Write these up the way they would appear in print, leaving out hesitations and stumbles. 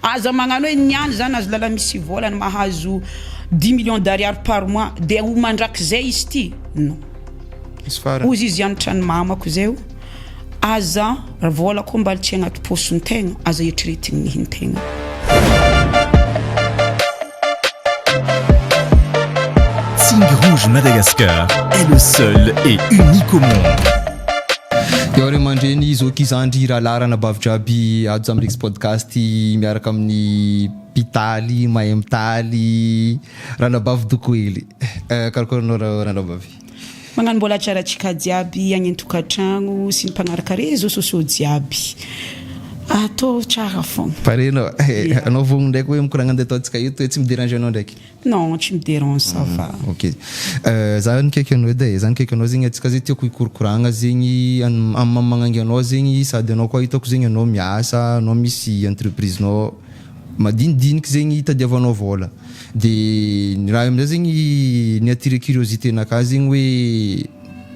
Aza magnano hoe niany za nahazo lala misy vola ny mahazo dix millions d'ariary par mois de ho mandrakizay izy ty, non. Misy farany. Hozy izy hianatra ny mamako zay o, aza vola koa mbala tsy agnaty paosin-tegna, aza eritreretigny ny hin-tegna. Tsingy Rouge Madagascar est le seul et unique au monde. Eo ray aman-dreny, zoky, zandry, rahalahy, ranabavy jiaby ato Jamrix Podcast miaraka amin'ny mpitaly, mahay mitaly, ranabavy Dokohely. Karakôry anao ranabavy? Magnano mbola tsara antsika jiaby agny an-tokantragno sy ny mpagnaraka réseaux sociaux jiaby. Atao tsara fogna. Pare anao? Anao vogno ndraiky hoe mikoragna andeha ataontsika eto hoe tsy mi-déranger anao ndraiky? Non, tsy mi-dérange ça va. Ok. Za nikaiky anao edy e, za nikaiky anao zegny antsika zegny tiako hikorokoragna zegny amin'ny maha magnangy anao zegny sady anao koa hitako zegny anao miasa, anao misy entreprise-nao madinidiniky zegny hitadiavanao vôla. De ny raha io amizay zegny ni-attirer curiosité-nakahy zegny hoe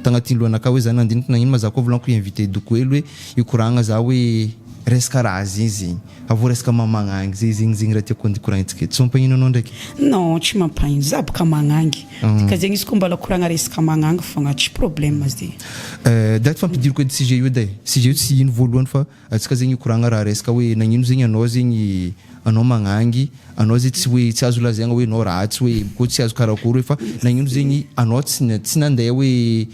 tagnatin'ny lohanakahy hoe za nandiniky nagnino ma za koa volaniko hi-inviter doko hely hoe hikoragna za hoe resaka raha zegny zegny. Avy eo resaka mamangangy zay zegny zegny raha tiako andikoragnintsika eto. Tsy mampagnino anao ndraiky? Non, tsy mampagnino, za boka magnangy. Ka zegny izy koa mbala koragna resaka magnangy fogna tsy problème zegny. Direct fampidiriko edy sujet io edy e. Sujet io tsy ino voalohany fa antsika zegny hikoragna raha resaka hoe nagnino zegny anao zegny anao magnangy, anao zegny tsy hoe tsy azo lazaigna hoe anao ratsy hoe koa tsy azo karakory hoe fa nagnino zegny anao tsy tsy nandeha hoe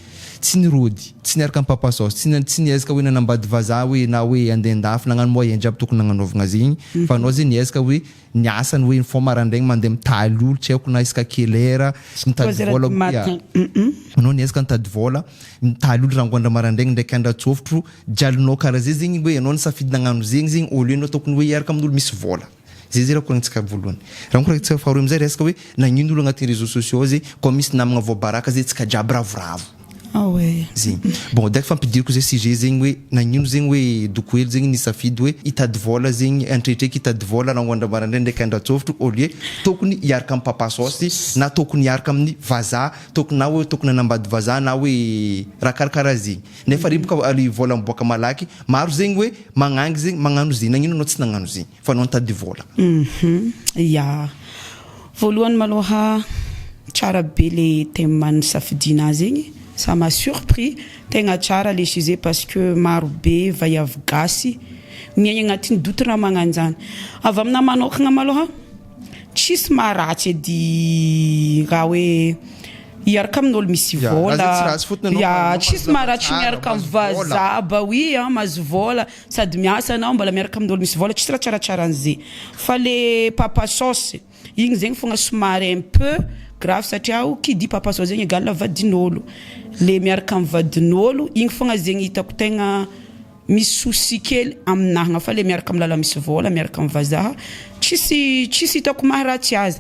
Tsy nirôdy, tsy niaraka am papa saosy, tsy tsy niezaka hoe nanambady vazaha hoe na hoe andeha andafy nagnano moyen jiaby tokony nagnanaovagna zegny fa anao zegny niezaka hoe niasa ny hoe nifoha maraindraigny mandeha mitaly olo tsy haiko na isaka quelle heure mitady Trois heures vôla du ya matin. anao niezaka nitady vôla mitaly olo rango andra maraindraigny ndraiky andra atsôfotro jalinao karaha zay zegny hoe anao nisafidy nagnano zegny zegny au lieu anao tokony hoe hiaraka amin'olo misy vôla. Zay zay raha koragnitsika voalohany. Raha koragnitsika faharoa amizay resaka hoe nagnino olo agnatin'ny réseaux sociaux ao zay koa misy namagna voabaraka zay tsika jiaby ravoravo. Ah ouais. Zegny. Bon direct fampidiriko zay sujet zegny hoe nagnino zegny hoe doko hely zegny nisafidy hoe hitady vôla zegny antrehitraiky hitady vôla rango andra maraindray ndraiky andra atsôfotro au lieu tokony hiaraka amin'ny papa saosy na tokony hiaraka amin'ny vazaha tokony na hoe tokony hanambady vazaha na hoe raha karakaraha zegny. Nefa riboka ary vôla miboaka malaky maro zegny hoe magnangy zegny magnano zegny nagnino anao tsy nagnano zegny. Fa anao nitady vola. Hum ya. Voalohany malôha tsara be le thème nisafidiana azy igny, ça m'a surpris, tegna tsara le sujet parce que maro be vaiavy gasy miaigna agnatin'ny doute raha magnanjany. Avy aminahy manôkagna malôha tsisy maharatsy edy raha hoe hiaraka amin'ôlo misy Ya, raha vôla, zay tsy ratsy fotony anao ya fa anao tsisy mahazo maharatsy lamba tsara, miaraka amin'ny mahazo vôla. vazaha, bah oui an, mahazo vôla. Sady miasa anao mbola miaraka amin'olo misy vôla tsisy raha tsaratsara an'ze fa le papa sauce igny zegny fogna somary un peu grave satria o qui dit papa sauce zegny egal vadin'ôlo le miaraka amin'ny vadin'ôlo igny fogna zegny hitako tegna misy souci kely aminahagna fa le miaraka amin'ny lala misy vôla miaraka amin'ny vazaha tsisy tsisy hitako maharatsy azy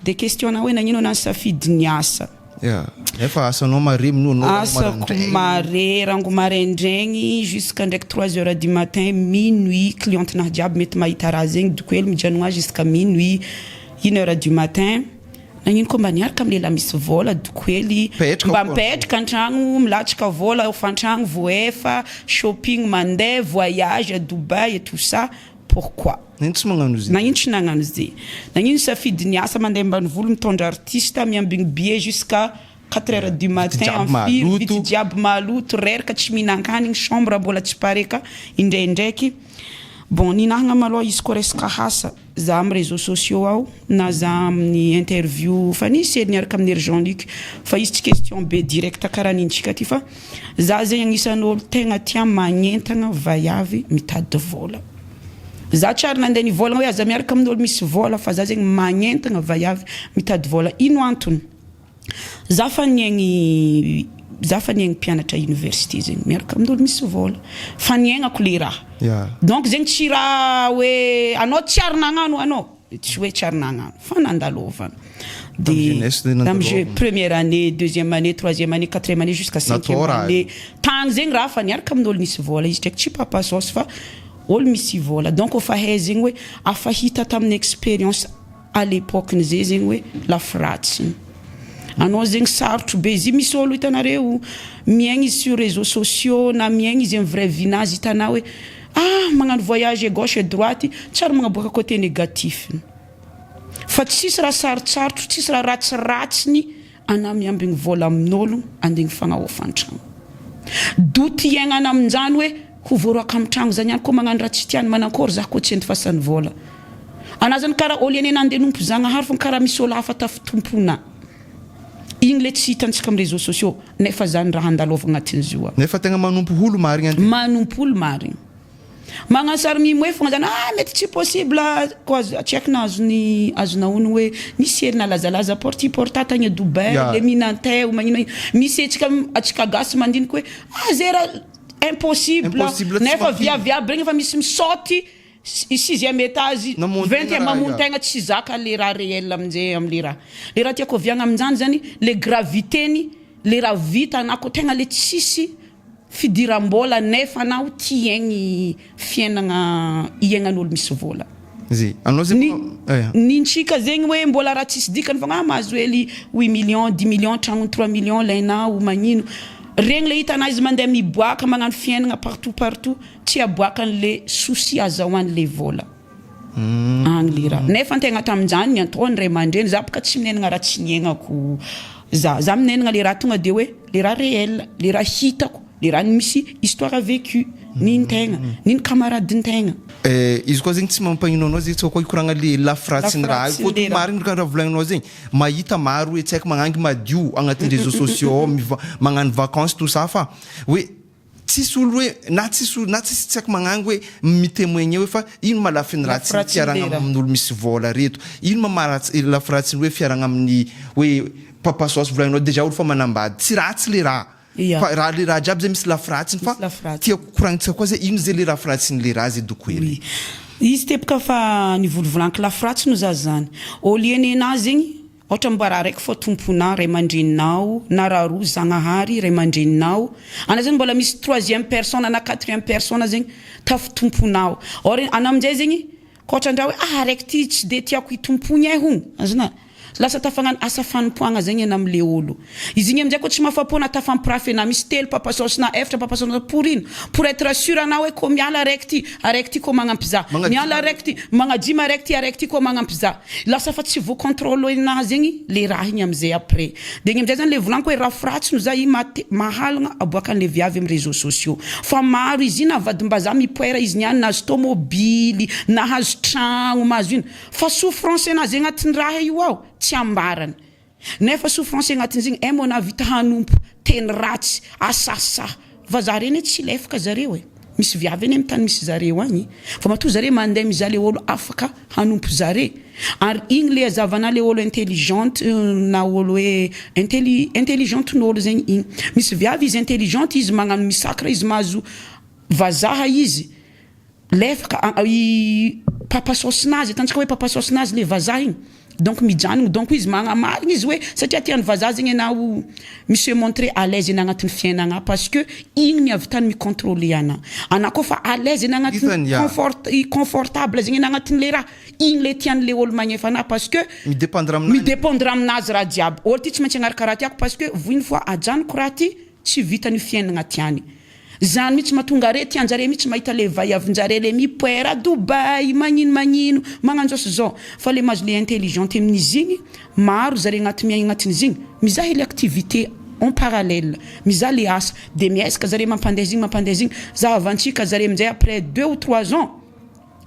de question-nao hoe nagnino anah nisafidy niasa. Ya, nefa asanao mare minoa anao rango Asako maraindraigny. mare rango maraindraigny jusqu'à ndraiky trois heures du matin minuit cliente-nahy jiaby mety mahita raha zegny doko hely mijanogna jusqu'à minuit une heure du matin nagnino koa mba niaraka amy lehilahy misy vôla doko hely Mipetraka mba koa. mipetraka antragno milatsaka vôla hofan-tragno voahefa shopping mandeha voyage à Dubaï et tout ça pourquoi. Nagnino tsy magnano ze? Nagnino tsy nagnano ze? Nagnino nisafidy niasa mandeha ambanivolo mitondra artiste miambigny billet jusqu'à quatre heures du Vity matin jiaby am firy maloto. vity jiaby maloto reraka tsy mihinan-kanigny chambre mbola tsy pare ka indraindraiky bon ninahagna malôha izy koa resaka asa za am réseaux sociaux ao na za amin'ny interview fa nisy e niaraka amin'ny Hery Jean Luc fa izy tsy question be direct karaha nintsika ty fa za zegny agnisan'ôlo tegna tia magnentagna vaiavy mitady vôla. Za tsy ary nandeha nivôlagna hoe aza miaraka amin'olo misy vôla fa za zegny magnentagna vaiavy mitady vôla. Ino antony? Za fa niaigny za fa niaigny mpianatra université zegny miaraka amin'olo misy vôla. Fa niaignako le raha. Donc zegny tsy raha hoe anao tsy ary nagnano anao. Tsy hoe tsy ary nagnano fa nandalovana. Tamin'ny jeunesse De no tamin'ny je nandalovana. première année, deuxième année, troisième année, quatrième année jusqu'à cinquième Natao raha année. Tagny zegny raha fa niaraka amin'olo nisy vôla izy ndraiky tsy papa saosy fa olo misy vôla. Donc efa hay zegny hoe afa hita tamin'ny expérience à l'époque-ny zay zegny hoe lafy ratsiny. Anao zegny sarotro be izy io misy olo hitanareo miaigny izy sur réseaux sociaux na miaigny izy amin'ny vraie vie-nazy hitanao hoe. Ah, magnano voyage gauche et droite, tsary magnaboaka côté négatif fa tsisy raha sarotsarotro, tsisy raha ratsiratsiny ana miambigny vola amin'olo andigny fagnahofantragno doty iaignana aminjany hoe ho voaroaka amy tragno zany ihany koa magnano raha tsy tiany manankory za koa tsy endifasany vola ana zany, karaha olo eny nandeha nompo Zagnahary fo, karaha misy olo hafa tafitompona igny le tsy hitantsika amy réseaux sociaux, nefa zany raha andalovana agnatin'izy io. Nefa tegna manompo olo marigny ante. Manompo olo marigny, magnano sary mimoe fogna zany. Ah, mety tsy possible koa, tsy haiko na azony azonao ono hoe nisy hely nalazalaza porti porta tagny Dubai. Le mihinanteo magnino, misy atsika gasy mandiniky hoe ah, zay raha impossible. Impossible, tsy nefa mampino. Viaviaby regny efa misy misaoty sixième étage. Namontegna. 20e raha, mamontegna, tsy zaka le raha réel aminjay amle raha, le raha tiako aviagna aminjany zany, le gravité-ny le raha vita anao ko tegna le tsisy fidiram-bola, nefa anao tiaigny fiainagna iaignan'olo misy vola. Zay anao zay. Ny Eh. Nintsika zegny hoe mbola raha tsisy dikany fogna, ah, mahazo hely 8 millions, 10 millions, tragnony 3 millions lainao magnino regny, le hitana izy mandeha miboaka magnano fiainagna partout partout, tsy aboakan'le souci azahoan'le vola agny le raha, nefa antegna tamin'izany ny ataony ray aman-dreny za boka tsy minenagna raha tsy niaignako za minenagna le raha tonga de hoe le raha réel, le raha hitako, le raha misy histoire vécu niny tegna niny camaradin-tegna. Eh, izy koa zegny tsy mampagnino anao zegny, tsy koa ikoragna le lafiratsiny raha io. Lafiratsiny fôtony le raha. Marigny raha volagninao zegny, mahita maro hoe tsy haiko magnangy madio agnatin'ny réseaux sociaux ao, magnano vacances, tout ça, fa hoe tsisy olo hoe na tsisy olo na tsisy tsy haiko magnangy hoe mitémoigner hoe fa ino ma lafiny ratsy Lafiratsiny fiaragna le raha. amin'olo misy vola reto, ino ma maharatsy lafiratsiny hoe fiaragna amin'ny hoe papa sauce volagninao déjà olo fa manambady, tsy ratsy le raha. Fa raha le raha jiaby zay misy lafiratsiny fa Misy lafiratsiny. Tiako koragnitsika koa zay, ino zay le lafiratsiny le raha zay doko hely? Oui. Izy teboka fa nivolovolaniko lafiratsy no za zany au lieu nenazy zegny ohatra mba raha raiky fô tompona ray aman-dreninao na raha roa Zagnahary ray aman-dreninao ana zegny, mbola misy troisième personne na quatrième personne zegny tafitomponao, or ana aminjay zegny koa ohatra ndra hoe ah, raiky ty tsy de tiako hitompony e, hony azona lasa tafagnano asa fanompoagna zegny ana amle olo izy igny aminjay koa tsy mahafapo na tafampirafy ana misy telo papasaosy na efatra papasaosy pour ino, pour être sûr anao hoe ko miala araiky ty, araiky ty ko magnampy za. Magnadima. Miala araiky ty, magnadima araiky ty, araiky ty koa magnampy za, lasa fa tsy voacontrôle nazy zegny le raha igny amizay après de igny amizay zany le volaniko hoe raha firatsy no za i mate mahalagna aboakan'le viavy amy réseaux sociaux fa maro izy iny avadimbazaha mipoera izy niany nahazo tomobily, nahazo tragno, mahazo ino, fa souffrance anazy agnatin'ny raha io ao tsy ambarany, nefa souffrance agnatin'izy igny e mô nahavita hanompo teny ratsy asasa vazaha reny tsy lefaka zareo e, misy viavy eny amy tany misy zareo agny fa matoa zare mandeha mizaha le olo afaka hanompo zare, ary igny le azavana le olo intelligente na olo hoe intelligente n'olo zegny igny misy viavy izy intelligente, izy magnano misakra, izy mahazo vazaha, izy lefaka i papasosinazy, atantsika hoe papasosinazy le vazaha igny, donc mijanona, donc izy magnamarigna izy hoe satria tiany vazaha zegny anao mi-se montrer à l'aise ena agnatin'ny fiainagna, parce que igny ny avy micontrôler ana koa fa à l'aise ena agnatin'ny Hitany, ya. confort, confortable zegny ena agnatin'le raha igny le tian'le olo magnefa ana parce que midépendre aminazy. Midépendre aminazy raha jiaby, olo ty tsy maintsy agnaraka raha tiako parce que voiny fois ajanoko raha ty tsy vitany fiainagna tiany zany mihitsy mahatonga are tianjare mihitsy mahita le vaiavinjare le mipoera Dubai, magnino magnino, magnano zao sy zao, fa le mahazo le intelligente amin'izy igny maro zare agnaty miaigna agnatin'izy igny, mizaha le activité en parallèle, mizaha le asa de miezaka zare mampandeha izy igny, mampandeha izy igny zahavantsika zare aminjay après 2 ou 3 ans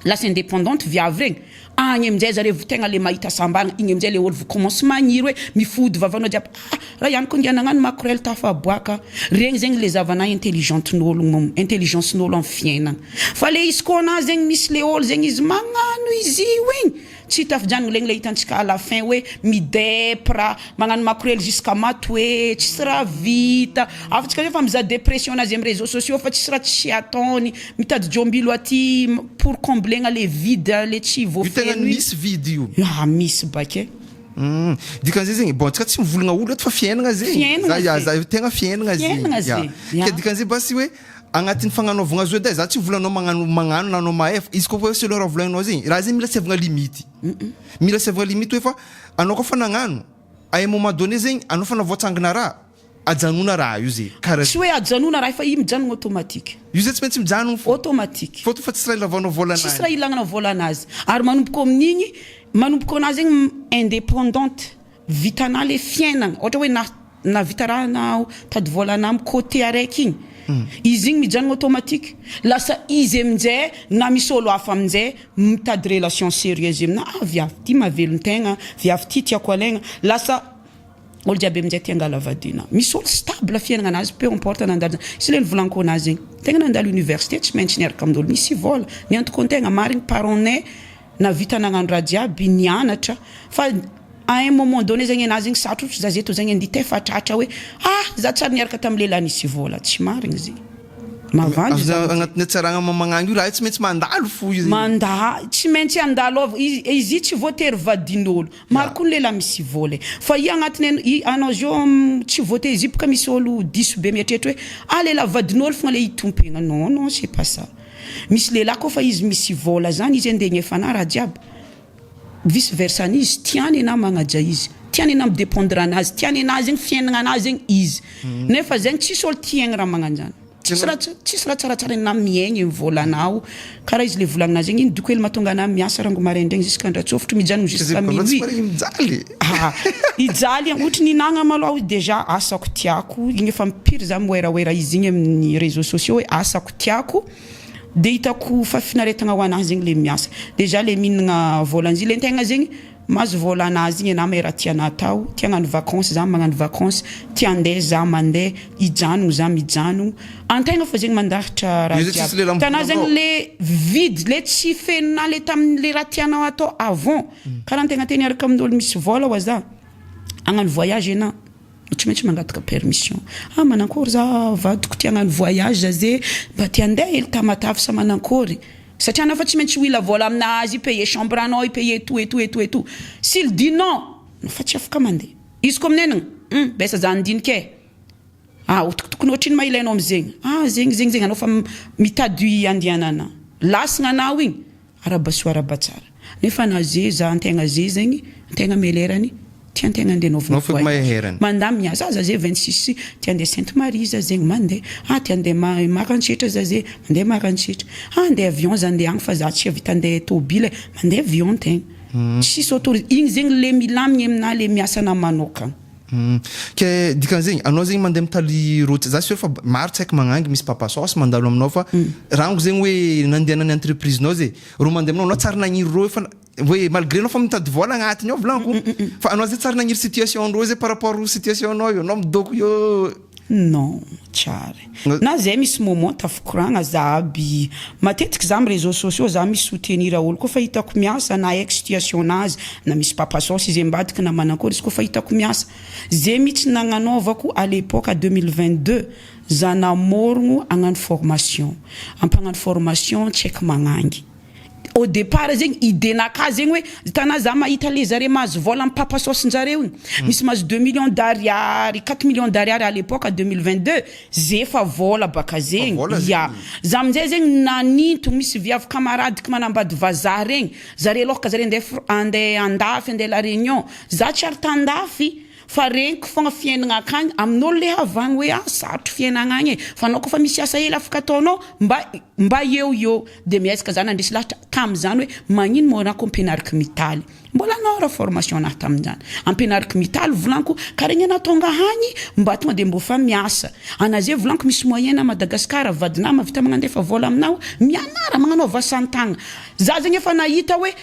lasa indépendante viavy regny agny aminjay zare vo tegna le mahita sambarana igny aminjay le olo vo commence magniry hoe mifody vavanao jiaby, ah, raha ihany koa ngia nagnano makorel tafaboaka regny zegny le zavana intelligente n'olo, intelligence n'olo amy fiainana, fa le izy koa ana zegny misy le olo zegny izy magnano izy io igny tsy tafijanona legny le hitantsika à la fin hoe midepra magnano makorely jusqu'à matoe, tsisy raha vita afatsika zay fa mizaha dépression anazy amy réseaux sociaux fa tsisy raha tsy ataony, mitady jombilo aty pour comblegna le vide le tsy Io tegna voafeno io. Misy vide io. Ah, misy bake. Dikan'izay zegny, bon, tsika tsy mivolagna olo eto fa fiainagna zegny. Fiainagna Za ya zegny. za tegna fiainagna zegny. Fiainagna Ya. zegny, ya. Ke dikan'izay basy hoe agnatin'ny fagnanaovagna zo edy e, za tsy volanao magnano magnano na anao mahefa izy koa fa selon raha volagninao zegny, raha zegny mila asiavagna limite, mila asiavagna limite hoe fa anao koa fa nagnano à un moment donné zegny anao fa navoatsangana raha. Ajanona raha io ze karaha. Tsy hoe ajanona raha io fa io mijanona automatique. Io ze tsy maintsy mijanona fô. Automatique. Fôtony fa tsisy raha ilavanao vola anazy. Tsisy raha ilagnanao vola anazy. Ary manomboka amin'igny, manomboka anà zegny indépendante, vitanà le fiainagna, ôhatra hoe na nahavita raha anao, tady vola anà amy côté araiky igny, izy igny mijanona automatique. Lasa izy aminjay na misy ôlo hafa aminjay mitady relation sérieuse aminà, ah viavy ty mahavelon-tegna, viavy ty tiako alaigna, lasa. Olo jiaby aminjay tia angala vadina. Misy olo stable fiainagna anazy peu importe nandalo zany. Izy le nivolaniko anazy igny. Tegna nandalo université tsy maintsy niaraka amin'olo nisy vola. Niantoko antegna marigny parents nay nahavita nagnano raha jiaby nianatra fa à un moment donné zegny anazy igny sarotro za zeto zegny andeha hitefa tratra hoe ah za tsary niaraka tamin'ny lehilahy nisy vola. Tsy marigny zegny. Mavandy zany. Agnatin'ny hatsaragna magnagny io raha io tsy maintsy mandalo fo izy. Manda tsy maintsy handalo av izy io tsy voatery vadin'olo. Maro koa ny lehilahy misy vola e. Fa i agnatiny i anao zio tsy voatery izy boka misy olo diso be mieritreritra hoe ah lehilahy vadin'olo fogna le itompegna. Non non c'est pas ça. Misy lehilahy koa fa izy misy vola zany izy andeha hagnefa anah raha jiaby. Vice versa n'izy tiany enah magnaja izy, tiany enah mi-dependre anazy, tiany enah zegny fiaignana anazy zegny izy. Nefa zegny tsisy olo tia hiaigna raha magnanjany. Tsisy raha tsisy raha tsaratsara ny miaigny ny volanao karaha izy le volagnina zegny iny doko hely mahatonga anah miasa rango maraindraigny jusqu'à andratsofotro mijanogno jusqu'à minuit ah hijaly ohatry ny hinagna malôha déjà asako tiako igny efa mipiry za miwerawera izy igny amin'ny réseaux sociaux hoe asako tiako de hitako fahafinaretagna ho anah zegny le miasa déjà le mihinagna volan'izy le antegna zegny Mahazo vola anazy igny anah mahay raha tianah atao, tia hagnano vacances zah magnano vacances, tia handeha zah mandeha, hijanogno zah mijanogno, antegna fô zegny mandahatra raha Io zay tsisy jiaby, lela hitanah mivola zegny aminao. le vide le tsy fenonah le tamin'le raha tianao atao avant, karaha antegna te niaraka amin'olo misy vola oa zah, hagnano voyage enah tsy maintsy mangataka permission, ah manankory zah vadiko te hagnano voyage ze mba te handeha hely Tamatave sa manankory, Satria anao fa tsy maintsy ho ila vola aminazy, hi-payer chambre anao, hi-payer tout et tout et tout et tout. S'il dit non, anao fa tsy afaka mandeha. Izy koa aminay hum, besa za handinika e. Ah, tokotokony ohatrino ma ilainao amizegny? Ah, zegny zegny zegny, anao fa mitady handehanana. Lasagna anao igny, arahaba soa arahaba tsara. Nefa na ze za antegna ze zegny, antegna melerany. Tiantegna andeha anaovana Anao feky voyage. maheherany. Mandamigna za za ze 26 te andeha Sainte Marie za zegny mandeha. Ah te andeha Maroantsetra za ze mandeha Maroantsetra. Ah andeha avion za andeha agny fa za tsy havita andeha tôbila e, mandeha avion tegna. Tsisy autoris- igny zegny le milamigny aminah le miasa anah manokagna. Ke dikan'izegny anao zegny mandeha mitaly route za sur fa maro tsy haiko magnangy misy papa sauce mandalo aminao fa rango zegny hoe nandehanan'ny entreprise nao ze rô mandeha aminao anao tsary nagniry rô fa Hoe malgré anao fa mitady vola agnatiny ao volaniko fa anao zay tsary nagniry situation ndreo zay par rapport situation anao io anao midoko io. Non tsary na zay misy moment tafikoragna za aby matetiky za am réseaux sociaux za mi soutenir olo koa fa hitako miasa na haiko situation nazy na misy papa saosy izy ambadiky na manankory izy koa fa hitako miasa ze mitsy nagnanaovako à l'époque à 2022 za namorogno hagnano formation ampagnano formation tsy haiko magnangy Au départ zegny idée naka zegny hoe hitanà za mahita le zare mahazo vola am papa saosin-jareo igny, misy mahazo deux millions d'ariary, quatre millions d'ariary à l'époque 2022, ze fa vola baka zegny, ya, za amizay zegny nanintogno, misy viavy camaradiko manambady vazaha regny, zare alôhaka zare andeha fr- andeha andafy andeha la réunion, za tsy ary tandafy Fa regniko fogna fiainagna akagny amin'olo le havagny hoe ah sarotro fiainagna agny e, fa anao koa fa misy asa hely afaka ataonao mba mba eo eo de miezaka za nandresy lahatra tamizany hoe magnino moa anah ko ampianariko mitaly mbola anao ra formation anah taminjany ampianariko mitaly volaniko ka regny anah tonga agny mba tonga de mbô fa miasa ana ze volaniko misy moyen na Madagascar vadinah mahavita magnandefa vola aminao mianara magnanaova asa-tagna za zegny efa nahita hoe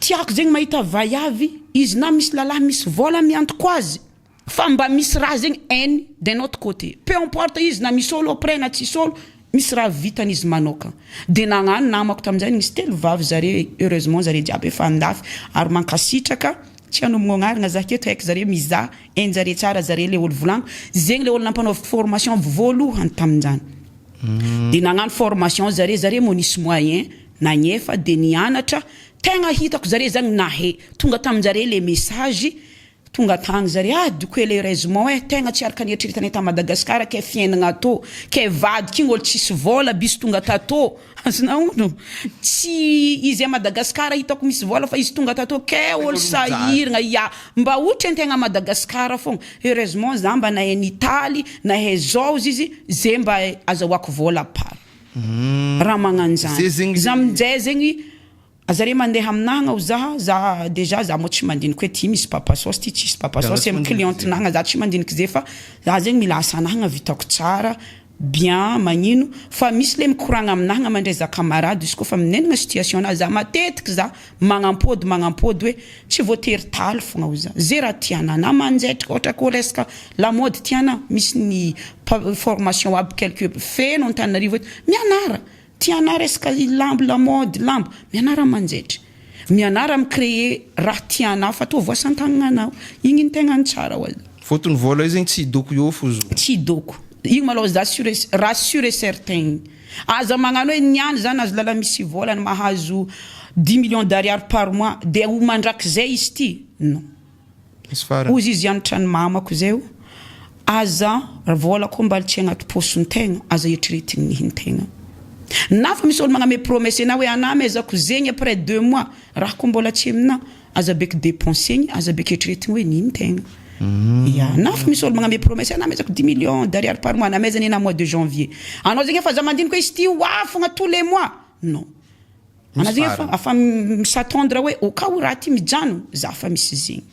Tiako zegny mahita vaiavy izy na misy lalahy misy vola miantoko azy fa mba misy raha zegny hainy d'un autre côté peu importe izy na misy olo après na tsisy olo misy raha vitany izy manokana de nagnano namako taminjay nisy telo vavy zare heureusement zare jiaby efa andafy ary mankasitraka tsy hanomagna agnarana za aketo haiko zare mizaha hainjare tsara zare le olo volagniko zegny le olo nampanaoviko formation voalohany taminjany de nagnano formation zare zare moa nisy moyen Nagnefa de nianatra, tegna hitako zare zagny nahe, tonga taminjare le message, Tonga tagny zare, ah dokoely heureusement eh, tegna tsy araka nieritreretanay ta Madagascar kay fiainagna atô, kay vadiko igny olo tsisy vôla bisy tonga tatô, azonao ono? Tsy izy à Madagascar hitako misy vôla fa izy tonga tatô kay olo sahiragna, ya, mba ohatra antegna à Madagascar fogna, heureusement za mba nahay nitaly, nahay zao ozy izy, ze mba azahoako vôla par raha magnanjany, za aminjay zegny. Aza re mandeha aminahagna ho zaha, za dejà za moa tsy mandiniky hoe ty misy papa sauce ty tsisy papa sauce amy cliente nahagna za tsy mandiniky ze fa za zegny mila asa nahagna vitako tsara bien magnino fa misy le mikoragna aminahagna mandray za camarade izy koa fa minenagna situation nahy za matetiky za magnampody magnampody hoe tsy voatery taly fogna ho za ze raha tianà na manjaitra ohatra koa resaka lamaody tianà misy ny formation aby quelque feno Antananarivo eto mianara Tianà resaka lambo lamaody lambo, mianara manjaitra, mianara mi créer raha tianà fa toa voasantagnanao, igny ny tegna ny tsara ho aza. Fôtony vôla io zegny tsy idoko io fo zo. Tsy idoko. Igny malôha za sur et raha sur et certain igny. Aza magnano hoe niany za nahazo lala misy vôla ny mahazo dix millions d'ariary par mois de ho mandrakizay izy ty, non. Misy farany. Hozy izy hianatra ny mamako zay o, aza vola koa mbaly tsy agnaty paosin-tegna, aza eritreretigny ny hin-tegna. Na fa misy olo magname promesse anah hoe anah amezako zegny après deux mois, raha koa mbola tsy aminah, aza beky depensegny, aza beky eritreretigny hoe ny hin-tegna. Ya, na fa misy olo magname promesse anah amezako dix millions d'ariary par mois, namezany anah mois de janvier. Anao zegny efa aza mandiniky hoe izy ty ho avy fogna tous les mois, non. Anao zegny efa afa mi-s'attendre hoe au cas où raha ty mijano za fa misy zegny.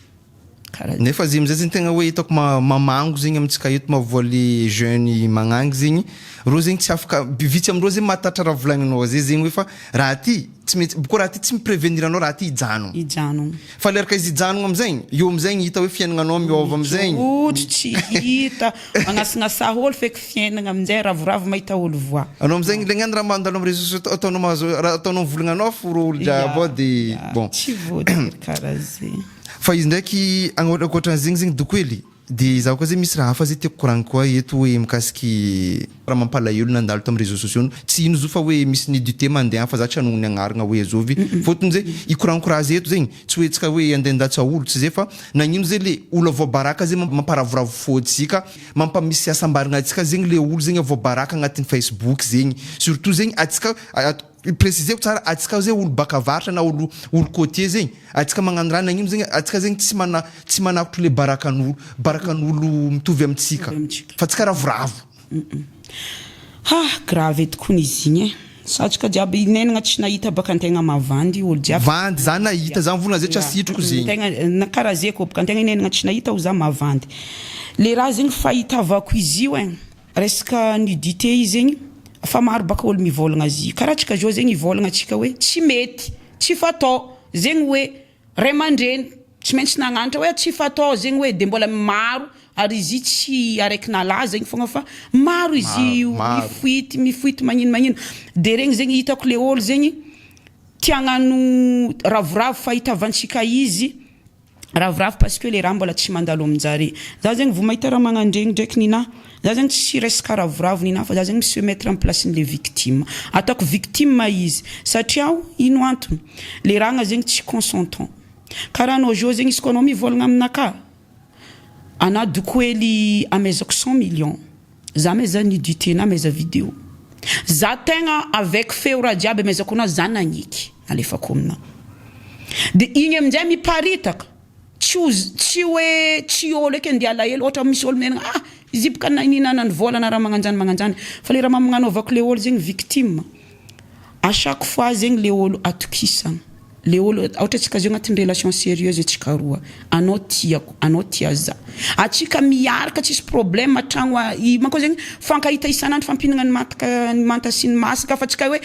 Karaha Nefa izy amizay zegny tegna hoe hitako mamango zegny amintsika eto mahavoa le jeune magnangy zegny, reo zegny tsy afaka, vitsy amindreo zegny mahatatra raha volagninao zay zegny hoe fa raha ty tsy maintsy, bôka raha ty tsy mi-prevenir anao raha ty hijanogno. Hijanogno. Fa leraka izy hijanogno amizegny, eo amizegny hita hoe fiaignananao miôva amizegny. Mijotso tsy hita, magnasagnasa ôlo feky fiaignana aminjay ravoravo mahita ôlo voa. Anao amizegny le gnano raha mandalo amy réseaux sociaux ataonao mahazo raha ataonao mivolagna anao fo rô olo jiaby ao de bon. Tsy voatery karaha zegny. Fa izy ndraiky ankoatran'zegny zegny doko hely de zaho koa zegny misy raha hafa zay tiako koragny koa eto hoe mikasiky raha mampalahelo nandalo tamy réseaux sociaux tsy ino zo fa hoe misy nudité mandeha fa za tsy hanognona agnaragna hoe azovy fôtony zay ikoragniko raha zay eto zegny tsy hoe tsika hoe andeha handatsa olo tsy zay fa nagnino zay le olo voabaraka zay mamparavoravo fô antsika mampamisy hasambaragna antsika zegny le olo zegny voabaraka agnatin'ny facebook zegny surtout zegny antsika preciseko tsara antsika zay olo baka avaratra na olo olo côtier zegny antsika magnano raha nagnino zegny antsika zegny tsy mana tsy manakotry le barakan'olo barakan'olo mitovy amintsika fa tsika ravoravo. Ha grave edy kony izy igny e. Satrika jiaby nenagna tsy nahita baka antegna mavandy olo jiaby. Vandy za nahita za mivolagna zay tsy asitriko zegny. Tegna na karaha ze koa baka antegna nenagna tsy nahita ho za mavandy. Le raha zegny fahitavako izy io ein, resaka nudité io zegny fa maro baka olo mivôlagna azy io, karaha antsika zao zegny hivôlagna antsika hoe tsy mety, tsy fatao, zegny hoe Ray aman-dreny tsy maintsy nagnanatra hoe tsy fatao zegny hoe de mbola maro ary izy io tsy araiky nalaza igny fogna fa maro izy io mifoity mifoity magnino magnino de regny zegny hitako le ôlo zegny tia hagnano ravoravo fahitavantsika izy ravoravo parce que le raha mbola tsy mandalo aminjare za zegny vao mahita raha magnandregny ndraiky ninahy Za zegny tsy resaka ravoravo ninahy fa za zegny mi se mettre am place nle victime, ataoko victime izy satria aho ino antony? Le ragna zegny tsy consentant, karaha anao zao zegny izy ko anao mivôlagna aminakahy anah dokoely amezako cent millions za maiza nudité na maiza video za tegna avec feo raha jiaby amezako anah za nagneky alefako aminah de igny aminjay miparitaka. Tsy ho tsy hoe tsy ôlo eky andeha alahelo ohatra misy ôlo miainana ah izy boka nihinanany vôla na raha magnanjany magnanjany fa le raha magnanaovako le ôlo zegny victime à chaque fois zegny le ôlo atokisagna le ôlo ohatra antsika zao agnatin'ny relation sérieuse antsika roa anao tiako anao tia za atsika miaraka tsisy problème tragno i manko zegny fankahita isan'andro fampihinagna ny mantaka ny manta sy ny masaka fa tsika hoe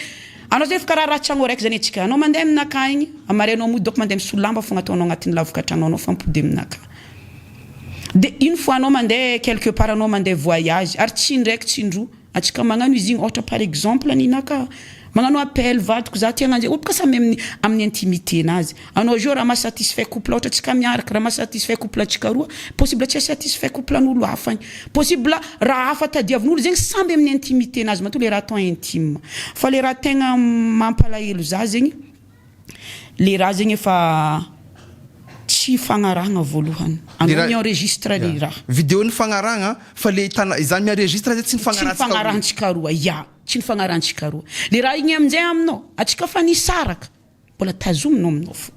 Anao zay efa karaha raha tragno araiky zany atsika anao mandeha aminakahy igny amare anao mody dônko mandeha misolo lamba fogna ataonao agnatin'ny lavoka tragno anao fa mipody aminakahy de une fois anao mandeha quelque part anao mandeha voyage ary tsy indraiky tsy indroa atsika magnano izy igny ôhatra par exemple ninakahy magnano appel vadiko za tia hagnano zay olo boka samy amin'ny amin'ny intimité nazy Anao zao raha maha satisfait couple ohatra tsika miaraka raha maha satisfait couple antsika roa possible tsy satisfait couple an'olo hafa agny possible raha hafa tadiavin'olo zegny samby amin'ny intimité nazy matoa le raha atao intime fa le raha tegna mampalahelo za zegny le raha zegny efa tsy. Tsy ifagnarahagna voalohany. Anao mi-enregistre le raha. Vidéo nifagnarahagna fa le tana izany mi-enregistre zay tsy Tsy nifagnarahantsika roa. nifagnarahantsika roa, ya, tsy nifagnarahantsika roa. Le raha igny aminjay aminao, atsika fa nisaraka, mbola tazominao aminao fô.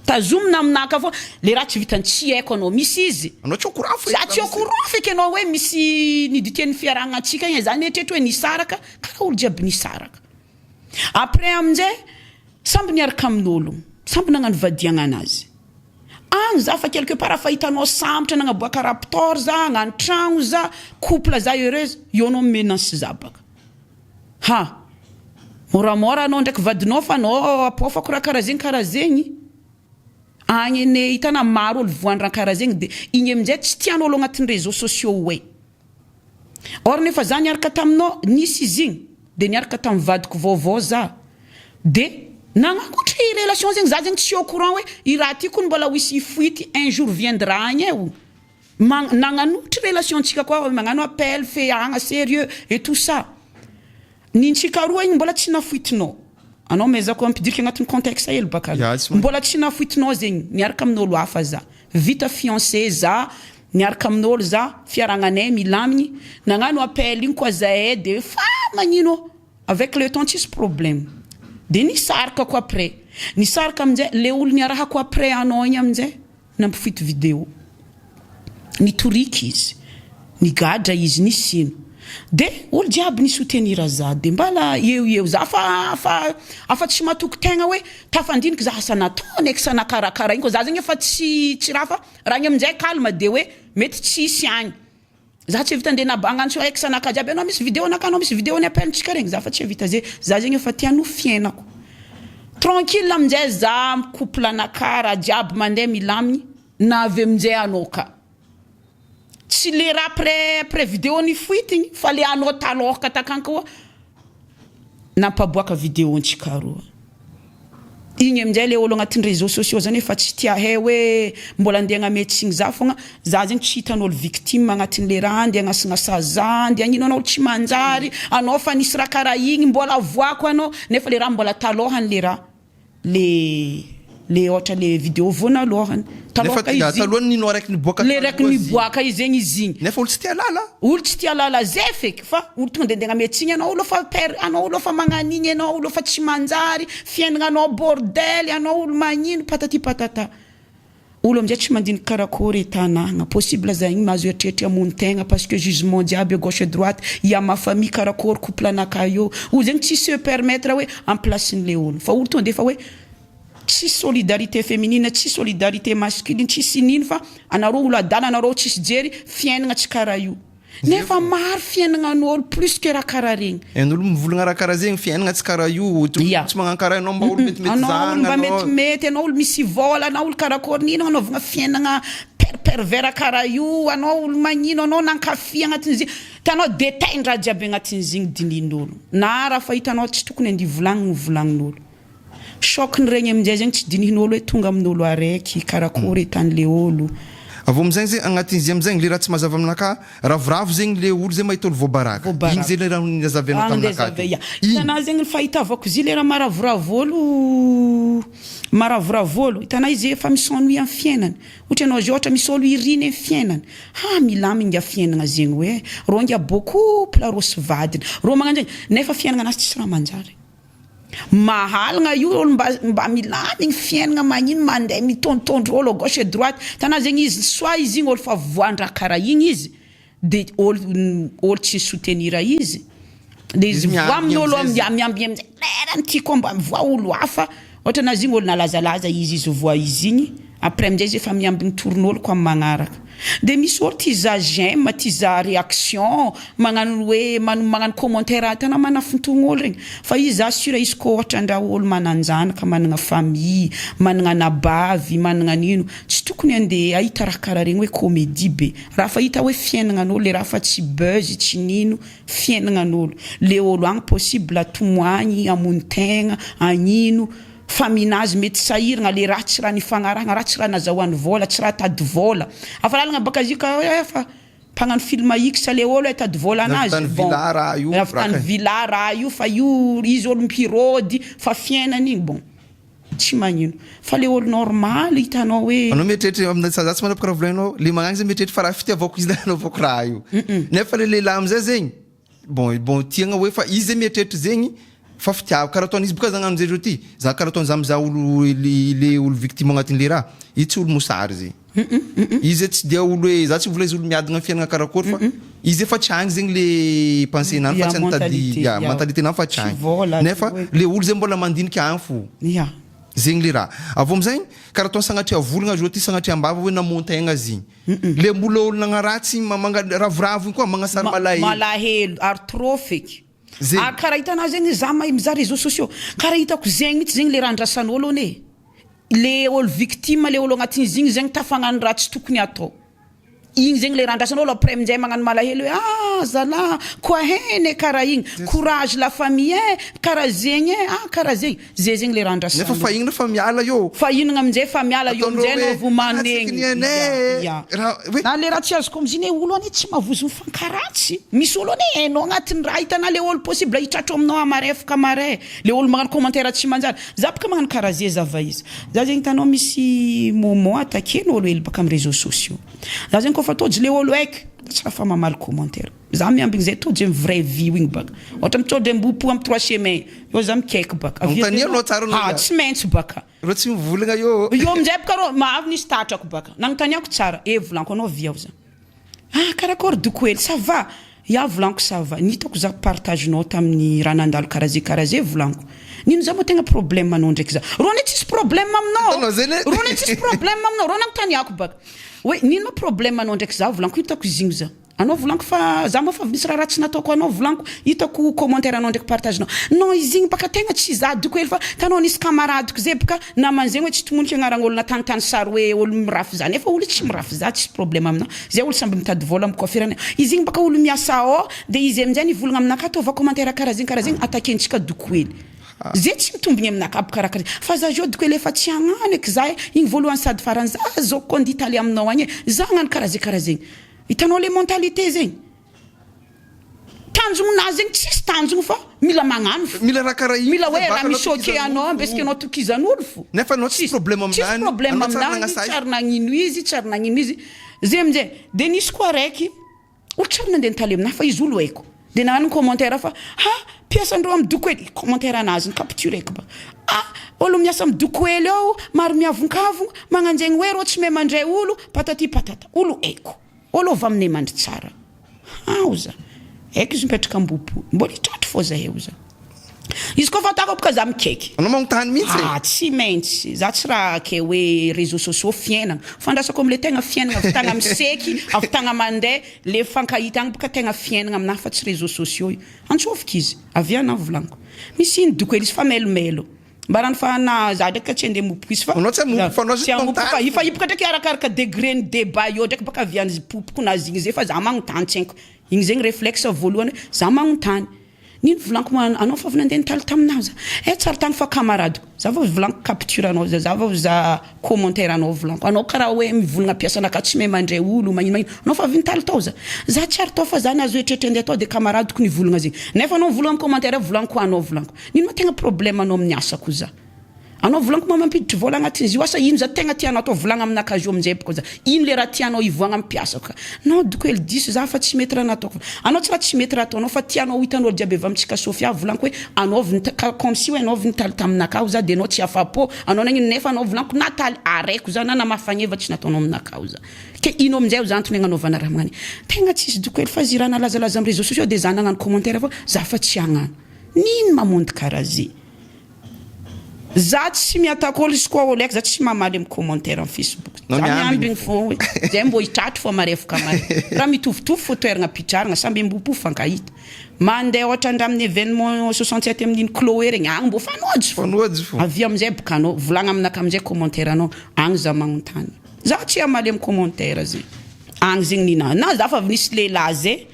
Tazomina aminah ka fô, le raha tsy vitany tsy haiko anao misy izy. Anao tsy au courant feky Za raha tsy au misy. courant feky anao hoe misy nudité ny fiarahagnantsika igny, za mieritreritra hoe nisaraka karaha olo jiaby nisaraka. Après aminjay, samby niaraka amin'olo, samby nagnano vadiagna anazy. Agny za fa quelque part fa hitanao sambatra nagnaboaka raptor za, hagnano tragno za, couple za heureuse, eo anao menace za baka. Ha! Moramora anao ndraiky vadinao fa anao apôfako raha karaha zegny karaha zegny. Agny anie hitana maro olo voan'ny raha karaha zegny de igny aminjay tsy tian'olo agnatin'ny réseaux sociaux oe. Or nefa za niaraka taminao nisy izy igny de niaraka tamin'ny vadiko vaovao za de nagnakotry relation zegny za zegny tsy au courant hoe i raha ty kony mbola ho hisy fuite un jour viendra agny e o ma- nagnanotry relation ntsika koa magnano appel feagna sérieux et tout ça nintsika roa igny mbola tsy nafoitinao anao maizako ampidirika agnatin'ny contexte hely baka Ya, tsy main- mbola tsy nafoitinao zegny niaraka amin'olo hafa za vita fiancé za niaraka amin'olo za fiaragnanay milamigny nagnano appel igny koa zahay de fa magnino avec le temps tsisy problème de nisaraka ko après nisaraka aminjay le olo niarahako après anao igny aminjay nampifoity vidéo nitoriky izy nigadra izy nisy ino de olo jiaby nisoutenir za de mbala eo eo za fa fa afa tsy matoky tegna hoe tafandiniky za asa natao eky sa nakarakara igny koa za zegny efa tsy raha fa raha igny aminjay calme de hoe mety tsisy agny za tsy vita andeha agnantso ex anaka jiaby anao misy vidéo anaka anao misy vidéo ny appel ntsika regny za fa tsy vita zay za zegny efa tiano fiainako tranquille aminjay za couple anaka raha jiaby mandeha milamigny na avy aminjay anao ka tsy le raha après vidéo ny fuite igny fa le anao talôhaka takany koa nampaboaka vidéo ntsika roa igny aminjay le olo agnatin'ny réseaux sociaux zany efa tsy tia hay hoe mbola andeha agnametsiny za fogna za zegny tsy hitan'olo victime agnatin'le raha andeha agnasinasa za andeha agnino anao tsy manjary anao fa nisy raha karaha igny mbola avoako anao nefa le raha mbola talôhany le raha le ohatra le vidéo voanalohany Nefa talohany ninao araiky niboaka le raiky niboaka izy zegny izy igny nefa olo tsy tia lala olo tsy tia lala zay feky fa olo tonga de andeha agnametsiny anao olo fa per anao olo fa magnan'igny anao olo fa tsy manjary fiainana anao bordel anao olo magnino patati patata olo amizay tsy mandiniky karakory tanàgna possible za igny mahazo eritreritry amony tegna parce que jugement jiaby à gauche et droite ia ma famille karakory couple anakahy io olo zegny tsy se permettre hoe en placen'le olo fa olo tonga de efa hoe tsy solidarité féminine, tsy solidarité masculine, tsisy nino fa anareo olo adala anareo tsisy jery fiainana tsy karaha io nefa maro fiainagnan'olo plus que raha karaha regny. Hain'olo mivolagna raha karaha zegny fiainana tsy karaha io tsy magnano karaha anao mba olo metimety anao olo mba zahagna anao metimety anao olo misy vola anao olo karakory nino anaovagna fiainana pervers karaha io anao olo magnino anao nankafy agnatin'izy hitanao détail raha jiaby agnatin'izy igny dinin'olo na raha fa hitanao tsy tokony andeha volagny volagnin'olo choc ny regny aminjay zegny tsy dinihin'olo hoe tonga amin'olo araiky karakory etan'le olo. Avy amizay zegny agnatin'izy amizay le raha tsy mazava aminaka ravoravo zegny le olo zay mahita olo voabaraka. Voabaraka. Igny zay le raha nazavianao taminaka Andeha ya. Igny. Hitanà zegny ny fahitavako izy io le raha maravoravo olo maravoravo olo hitanà izy efa mis'ennuie amin'ny fiainany ohatra anao zao ohatra misy olo iriny amin'ny fiainany ha milaminy nga fiainana zegny hoe rô ngia beau couple rô sy vadiny rô magnano zegny nefa fiainana anazy tsisy raha manjary mahalagna io olo mba milaminy fiainana magnino mandeha mitondrotondro olo à gauche et droite hitanà zegny izy soit izy igny olo fa voandraha karaha igny izy de olo tsy soutenir izy de izy Izy voa amin'olo miambigny amizay miambigny amizay lerany tiako mba mivoa olo hafa ohatra anazy igny olo nalazalaza izy voa izy igny après amizay izy efa miambigny toron'olo ko amy magnaraka de misy olo tia za j'aime tia za réaction magnano hoe magnano commentaire hitanao manafintohigny olo regny fa izy za sûr izy ko ohatra ndra olo manan-janaka managna famille managna anabavy managna nino tsy tokony andeha ahita raha karaha regny hoe comédie be raha fa hita hoe fiainagnan'olo le raha fa tsy buzz tsy nino fiainagnan'olo le olo agny possible tomoagny amony tegna agnino faminazy mety sahiragna le raha tsy raha nifagnarahana raha tsy raha nazahoany vola tsy raha tady vola afa lalagna baka izy io ka hoe fa mpagnano film X le olo e tady vola anazy. Navitany villa raha io. Navitany villa raha io fa io izy olo mpirôdy fa fiainana igny bon. Tsy magnino. Fa le olo normal hitanao hoe. Anao mieritreritra amina za tsy manapaka raha volaninao, le magnagny zay mieritreritra fa raha fitiavako izy nanaovako raha io. Nefa le lehilahy amizay zegny, bon bon tiagna hoe fa izy zay mieritreritra zegny fa fitiavako, karaha ataon'izy boka za nagnano zay ty, za karaha ataony za mizaha olo le olo victime agnatin'le raha, izy tsy olo mosary zegny. Izy zay tsy dia olo hoe za tsy mivola izy olo miadagna fiainagna karakory fa izy efa tsy agny zegny le pensée nany fa tsy nitady ya mentalité nany fa tsy agny nefa le olo zay mbola mandinika agny fo zegny le raha avy eo amizay karaha ataony sagnatria volagna zao ty sagnatria ambava hoe namontegna zegny le mbola olo nagnaratsy mamanga ravoravo igny koa magnasary malahelo malahelo ary trop feky zegny ary karaha hitanao zegny za mahay mizaha réseaux sociaux karaha hitako zegny mitsy zegny le raha andrasan'olo anie. Le olo victime le olo agnatin'izy igny zegny tafagnano raha tsy tokony atao igny zegny le raha andrasan'olo après aminjay magnano malahelo hoe ah zalah koa heny e karaha igny courage la famille eh karaha zegny eh ah karaha zegny zay zegny le raha Nefa andrasan'olo fa igny fa miala eo. Fa inona aminjay fa miala eo Ataondreo aminjay anao hoe vao atsika manegny ny anay ya raha hoe na le raha tsy azoko amiziny hoe olo anie tsy mavozo mifankaratsy misy olo anie hainao agnatin'ny raha hitanao le olo possible hitratro aminao hamarefaka marais Le olo magnano commentaire tsy manjary, za boka magnano karaha ze zava izy, za zegny hitanao misy moment attaquer olo hely baka am reseaux sociaux, za zegny kofa tojo le olo haiko tsy raha fa mamaly commentaire, za miambigny zay tojo am vrai vie igny baka, ohatra mitondra ambopo am trois chemin eo za mikaiky baka, avy eo Anontanianao tsara anao ah za. tsy maintsy baka. Reo tsy mivolagna eo. Eo amizay boka rô mahavy nisy tatrako baka, nagnontaniako tsara, eh volaniko anao avia aho za. Ah karakôry doko hely ça va? Ya volaniko ça va, ny hitako za partage nao tamin'ny raha nandalo karaha ze karaha ze volaniko, nino za moa tegna problème anao ndraiky za, rô anie tsisy problème aminao, Hitanao zay le. rô anie tsisy problème aminao, rô nagnontaniako baka hoe nino ma problème anao ndraiky za volaniko hitako izy igny za, anao volaniko fa za moa fa avy nisy raha ratsy nataoko anao volaniko, hitako commentaire anao ndraiky partage nao, non izy igny baka tegna tsy za doko hely fa tanao nisy camaradeko zay baka Namany zegny hoe tsy tomonika agnaragn'olo natanitany sary hoe olo mirafy za nefa olo tsy mirafy za tsisy problème aminah zay olo samby mitady vola am coiffure any izy igny baka olo miasa ao de izy amizay nivolagna aminakahy ataova commentaire karaha zegny karaha zegny attaquentsika doko hely ze tsy mitombigny aminakahy aby karaha karaha fa za zao doko hely efa tsy hagnano eky za e igny voalohany sady farany za zao ko andeha hitaly aminao agny e za hagnano karaha ze karaha zegny hitanao le mentalité zegny. Tanjogno nazy zegny tsisy tanjogno fa mila magnano fo. Mila raha karaha igny Mila hoe zay raha baka anao mi-choquer tokizan'olo anao fo. ambesika anao tokizan'olo fo. Nefa anao tsisy Tsisy problème tsisy aminany, problème anao tsary aminany, nagnasahy. tsary nagnino izy, tsary nagnino izy. Zay amizay, de nisy koa araiky, olo tsary nandeha nitaly aminahy fa izy olo haiko. De nagnano commentaire fa ha mpiasandreo amy doko hely, commentaire anazy ni-captureko ba. Ah olo miasa amy doko hely ao maro miavonkavogno, magnanjegny hoe rô tsy mahay mandray olo, patati patata. Olo haiko. Olo avy aminay mandry tsara. Hao za. Haiko izy mipetraka ambohipo. Mbola hitratry fô zahay io za. Izy koa fantako boka za mikaiky. Anao magnontany mihitsy e. Ah tsy maintsy. Za tsy raha ke hoe réseaux sociaux fiainagna. Fandrasako amle tegna fiainagna avy tagna miseky, avy tagna mandeha, le mifankahita agny boka tegna fiainagna aminahy fa tsy réseaux sociaux io. Antsôviko izy. Avia anao volagniko. Misy ino doko hely izy fa mailomelo. Mba raha ny fa na za ndraiky ka tsy andeha mopoko izy fa Anao tsy hamopoko fa anao tsy hamopoko fa magnontany. fa io boka ndraiky arakaraka degré ny débat eo ndraiky baka avy any popoko na zigny zay fa za magnontany tsy haiko igny zegny réflexe voalohany hoe za magnontany nino volaniko ma anao fa avy nandeha nitaly taminahy za eh tsary tany fa camaradeko za vao volaniko capture anao za za vao za commentaire anao volaniko anao karaha hoe mivolagna mpiasanakahy tsy mahay mandray olo magnino magnino anao fa avy nitaly tao za za tsy ary tao fa za nahazo eritreritra andeha tao de camaradeko nivolagna zegny nefa anao mivolagna amy commentaire volaniko anao volaniko Ino ma tegna problème anao amin'ny asako za? Anao volaniko ma mampiditry vola agnatin'izy io asa ino za tegna tianao atao volagna aminakahy io aminjay bôka za ino le raha tianao hivoagna amin'ny mpiasako ka non doko hely diso za fa tsy mety raha nataoko anao tsy raha tsy mety raha ataonao fa tianao ho hitan'olo jiaby avy amintsika Sofia volaniko hoe anao avy nita- ka comme si hoe anao avy nitaly taminakahy za de anao tsy afapo anao nagnino nefa anao volaniko nataly araiko za na namaha fagneva tsy nataonao aminakahy za Ke ino aminjay oza antony agnanaovana raha magnan'igny tegna tsisy doko hely fa zy raha nalazalaza amin'ny réseaux sociaux de za nagnano commentaire fa za fa tsy hagnano Nino mamondy karaha ze. Za tsy miattaque olo izy koa olo haiko za tsy mamaly am commentaire am facebook. Nao Za miambigny miambigny fô. fô hoe zay mbô hitratry fô marefoka mare. Raha mitovitovy fô toeragna pitraragna samby ambom-po mifankahita. Mandeha ôhatra ndra amin'ny événement 67 amin'iny Chloé regny agny mbô fanojo fô. Fanojo fô. Avia amizay boka anao volagna aminakahy amizay commentaire anao agny za magnontany. Za tsy hamaly am commentaire zegny. Agny zegny nina na za fa avy nisy lehilahy zay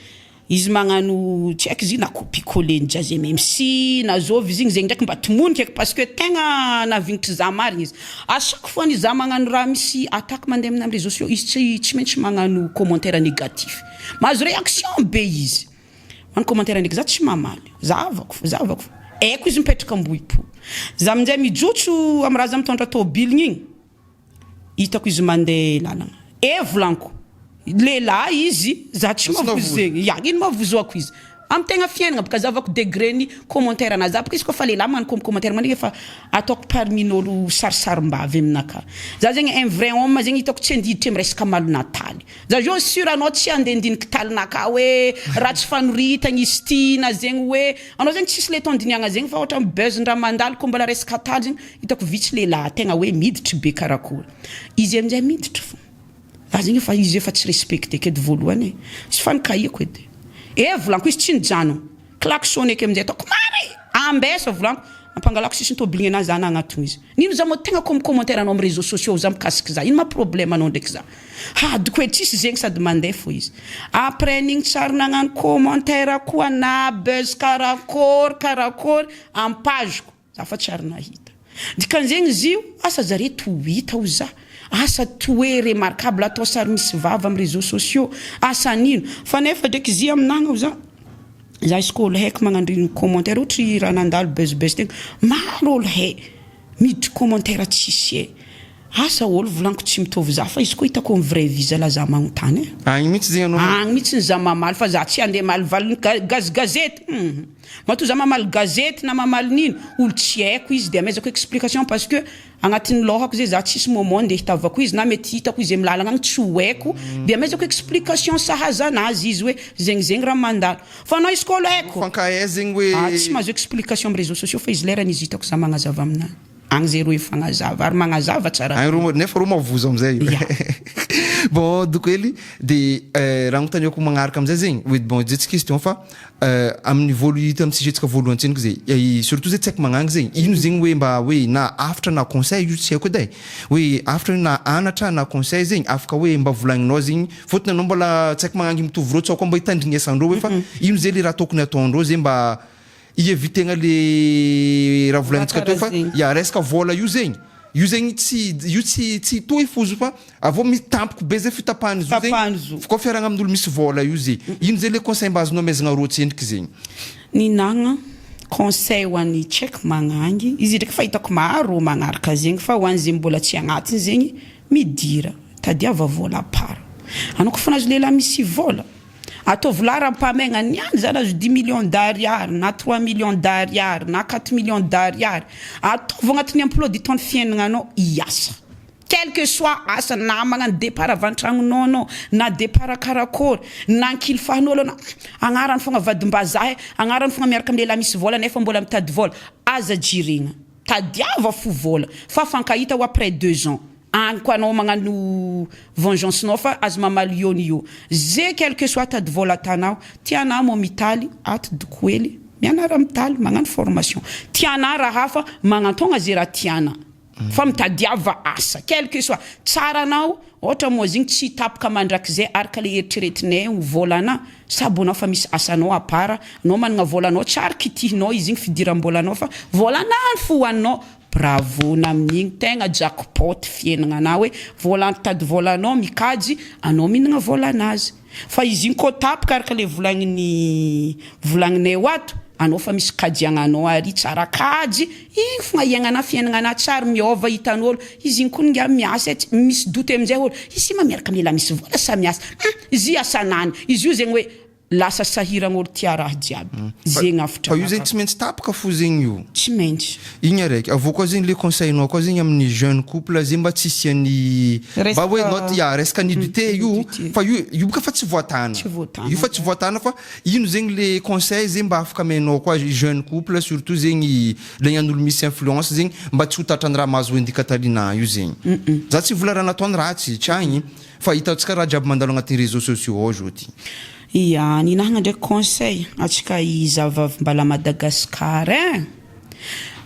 Izy magnano tsy haiko izy io na copie coller ny jazz MMC na zôvy izy igny zegny ndraiky mba tomoniko eky parce que tegna nahavignitry za marigny izy. À chaque fois ny za magnano raha misy attaque mandeha amina am réseaux sociaux izy tsy tsy maintsy magnano commentaire négatif. Mahazo réaction be izy. Magnano commentaire ndraiky za tsy mamaly. Zahavako fô zahavako fô. Haiko izy mipetraka Ambohipo. Za aminjay mijotso am raha za mitondra tôbiligny igny, hitako izy mandeha lalagna. Eh volaniko, lehilahy izy, za tsy mavozo zegny. Ya, ino mahavozoako izy? Am tegna fiaignana bôka zahavako degré ny commentaire anazy. Za bôka izy kôfa lehilahy magnano commentaire magnino efa ataoko parmi ny olo sarisarim-bavy aminakahy. Za zegny un vrai homme zegny hitako tsy andiditra am resaka malonataly. Za zao sur anao tsy andeha andiniky talinakahy hoe ratsy fanoritagna izy ty na zegny hoe anao zegny tsisy le temps andinihagna zegny fa ohatra buzz ndra mandalo kô mbola resaka taly zegny hitako vitsy lehilahy tegna hoe miditry be karakory. Izy amizay miditry fô. Za zegny efa izy efa tsy respecteko edy voalohany e, tsy fankahiko edy e volaniko izy tsy nijanogno, klaxoneko amizay ataoko mare ambesa volaniko ampangalako sisiny tobiligny anazy za nagnatogno izy, nino za moa tegna ko mi-commentaire anao amy reseaux sociaux za mikasiky za ino ma problème anao ndraiky za, hadiko edy tsisy zegny sady mandeha fô izy, après n'igny tsary nagnano commentaire koa na buzz karakôry karakôry amy page-ko. Za fa tsy ary nahita. Dikan'izegny izy io, asa zare to hita ho za, asa to hoe remarquable atao sary misy vava am réseaux sociaux, asa nino, fa nefa ndraiky izy aminah ho za, za izy koa olo haiko magnandrigny commentaire ohatry raha nandalo buzz buzz tegny, maro olo hay miditry commentaire tsisy hay. Asa olo volaniko tsy mitovy za fa izy koa hitako am vrai vie zala za magnontany e. Agny mihitsy zegny anao. Agny mihitsy za mamaly fa za tsy andeha amalivaly gaz gazety hum matoa za mamaly gazety na mamaly nino olo tsy haiko izy de amezako explication parce que agnatin'ny lohako zay za tsisy moment ndeha hitavako izy na mety hitako izy am lalagna agny tsy ho haiko de amezako explication sahaza anazy izy hoe zegny zegny raha mandalo fa anao izy koa olo haiko Mifankahay zegny hoe. Ah tsy mahazo explication am réseaux sociaux fa izy lerany izy hitako za magnazava aminazy. Agny zay reo efa fagnazava ary magnazava tsara Agny reo nefa reo mavozo amizay Ya. Bon doko hely de raha agnontaniako magnaraka amizay zegny hoe bon zay tsy question fa amin'ny voalo hita amin'ny sujet-tsika voalohany tsendriky zay surtout zay tsy haiko magnangy zegny ino zegny hoe mba hoe na hafatra na conseil io tsy haiko edy e hoe hafatra na anatra na conseil zegny afaka hoe mba volagninao zegny fôtony anao mbola tsy haiko magnangy mitovy reo tsao koa mba hitandrignesandreo hoe fa ino zay le raha tokony ataondreo zay mba i-eviter-gna le raha volanintsika teo fa ya resaka vola io zegny io zegny tsy io tsy tsy hitohy fozo fa avô misy tampoko be zay fitapahany zo zegny koa fiarahagna amin'olo misy vola io ze ino zay le conseil mba azonao amezagna rô tsendriky zegny. Ninagna conseil ho an'ny tsy haiko magnangy izy ndraiky fa hitako maro magnaraka zegny fa ho an'izay mbola tsy agnatiny zegny midira tadiava vola apara anao koa fa nahazo lehilahy misy vola Ataovy laharam-pahamehana ny any zany azo dix millions d'ariary na trois millions d'ariary na quatre millions d'ariary ataovy agnatin'ny emploi du temps ny fiaignananao hiasa quel que soit asa na magnano départ avy an-tragnonao anao na départ karakory na ankilifahan'olo anao agnarany fogna vadim-bazaha e agnarany fogna miaraka amin'ny lehilahy misy vola nefa mbola mitady vola aza jirigna tadiava fo vola fa fankahita ho après 2 ans agny koa anao magnano vengeance nao fa azo mamaly io ny io ze quel que soit tady vola atanao tiana mo mitaly ato doko hely mianara mitaly magnano formation tiana raha hafa magnantogna ze raha tiana fa mitadiava asa quel que soit tsara anao ohatra moa zegny tsy tapaka mandrakizay araka le eritreretinay ho volana sabo anao fa misy asanao apara anao managna volanao tsary kitihinao izy igny fidiram-bolanao fa volanany fo hoaninao bravo na amin'igny tegna jackpot fiaignana anao hoe vola mitady volanao mikajy anao mihinagna volanazy fa izy igny koa tapaka araka le volagniny volagninay ho ato anao fa misy kajiagnanao ary tsara kajy igny fogna iaignana fiaignana tsary miôva hitan'olo izy igny koa nga miasa e misy doute amizay olo izy ma miaraka amy lehilahy misy vola sa miasa izy asanany izy io zegny hoe lasa sahiragn'olo tia raha jiaby zegny afitra fa io zegny tsy maintsy tapaka fo zegny io tsy maintsy igny araiky avô koa zegny le conseil-nao koa zegny amin'ny jeune couple zegny mba tsy isian'ny mba hoe not ya resaka nudité io fa io io boka fa tsy voatana Tsy voatana. io fa tsy voatana fa ino zegny le conseil zegny mba afaka amenao koa jeune couple surtout zegny le gnan'olo misy influence zegny mba tsy ho tratran'ny raha mahazo Wendy Catalina io zegny za tsy vola raha nataony ratsy tsy agny fa hitantsika raha jiaby mandalo agnatin'ny réseaux sociaux ao zao ty. Ia, ninahagna ndraiky conseil atsika izavavy mbala Madagasikara e.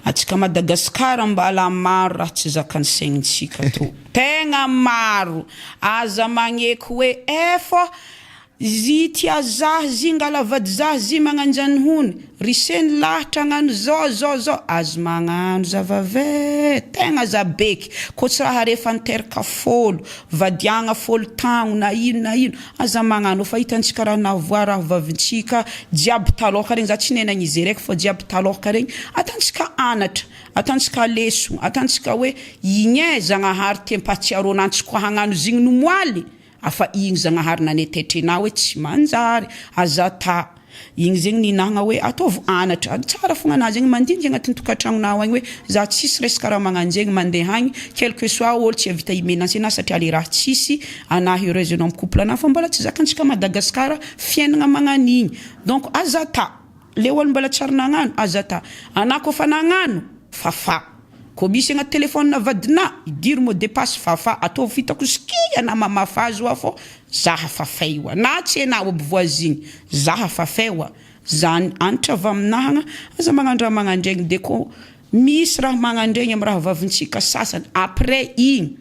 Atsika Madagasikara mbala maro raha tsy zakan'ny saignintsika to. Tegna maro. Aza magneky hoe eh fô. Zy tia zah zy ngala vady zah zy magnanjany hony riseny lahatra agnano zao zao zao azy magnano zavaveh tegna za beky ko tsy raha refa niteraka fôlo vadiagna fôlo tagno na ino na ino aza magnano fa hitantsika raha navoa raha vavintsika jiaby talôha regny za tsy nenagna izy raiky fa jiaby talôha regny atantsika anatra atantsika lesogno atantsika hoe igny e Zagnahary te mpahatsiaro ananjy koa hagnano zigny nomoaly Afa igny Zagnahary nanetetry anah hoe tsy manjary, aza ata. Igny zegny ninahagna hoe ataovy anatra. Tsara fogna anah zegny mandiniky agnatin'ny tokantragnonao agny hoe za tsisy resaka raha magnanjegny mandeha agny quel que soit ôlo tsy havita hi-menacer anah satria le raha tsisy anah heureuse enao am couple anah fa mbola tsy zakantsika Madagascar fiaignana magnan'igny donc aza ata. Le ôlo mbola tsy ary nagnano aza ata. Anah kôfa nagnano, fafà. Kô misy agnaty téléphone vadinà, idiro mot de passe fafà, ataovy hitako skia na mamafa azy oa fô zaha fafay oa, na tsy enao aby voisine, zaha fafay oa, zany anitra avy aminahagna, aza magnano raha magnandregny de kô misy raha magnandregny amy rahavavintsika sasany après igny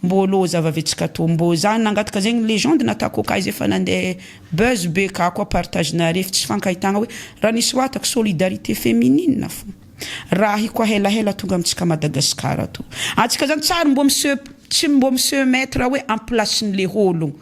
mbô lôza avy avetsika tô, mbô za nangataka zegny legende natako aka izy efa nandeha buzz be ka koa partage nare fa tsy fankahitagna hoe raha nisoratako solidarité féminine fô. Raha io koa helahela tonga amintsika Madagascar ato. Antsika zany tsary mbô mi-se tsy mbô mi-se mettre hoe en place-n'le ôlogno.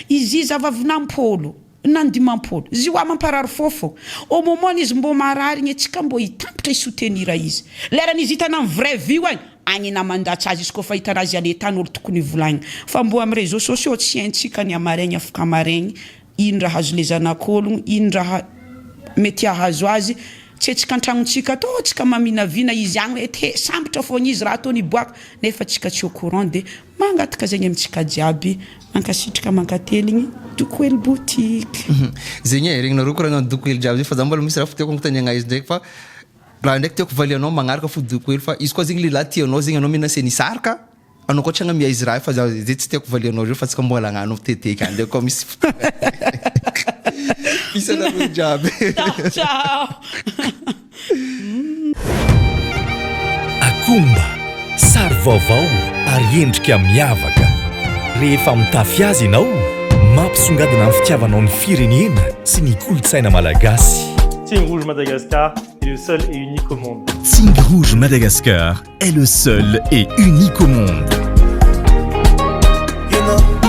Izy zava-vinampôlo na ny dimampôlo, izy io mamparary fôfô. Au moment izy mbô marary igny antsika mbô hitampitra hi-soutenir izy. Leran'izy hitana ny vraie vie io agny, agny na mandatsa azy izy kôfa hitana azy à l'état ny ôlo tokony hivolagnina. Fa mbô amy réseaux sociaux tsy haintsika ny hamaregny afaka maregny. Ino raha azo le zanak'ologno, ino raha mety ahazo azy, tsy antsika antragnontsika ato tsika maminavina izy agny hoe te sambatra fogna izy raha ataony hiboaka nefa tsika tsy au courant de mangataka zegny amintsika jiaby mankasitraka mankateligny Dokohely boutique. Zegny e, regninareo koragnan'i Dokohely jiaby zegny fa za mbola misy raha tiako agnontaniagna izy ndraiky fa raha ndraiky tiako valianao magnaraka fo Dokohely fa izy koa zegny lehilahy tianao zegny anao menacer ny hisaraka Anao koa tsy agnamia izy raha io fa za zay tsy tiako valianao reo fa tsika mbola agnano teteky any ndray koa misy fotoagna Peace anareo jiaby. Ciao ciao. Akomba, sary vaovao ary endrika miavaka. Rehefa mitafy azy ianao, mampisongadina ny fitiavanao ny firenena sy ny kolontsaina malagasy. Tsingy Rouge Madagascar est le seul et unique au monde. Tsingy Rouge Madagascar est le seul et unique au monde. You know.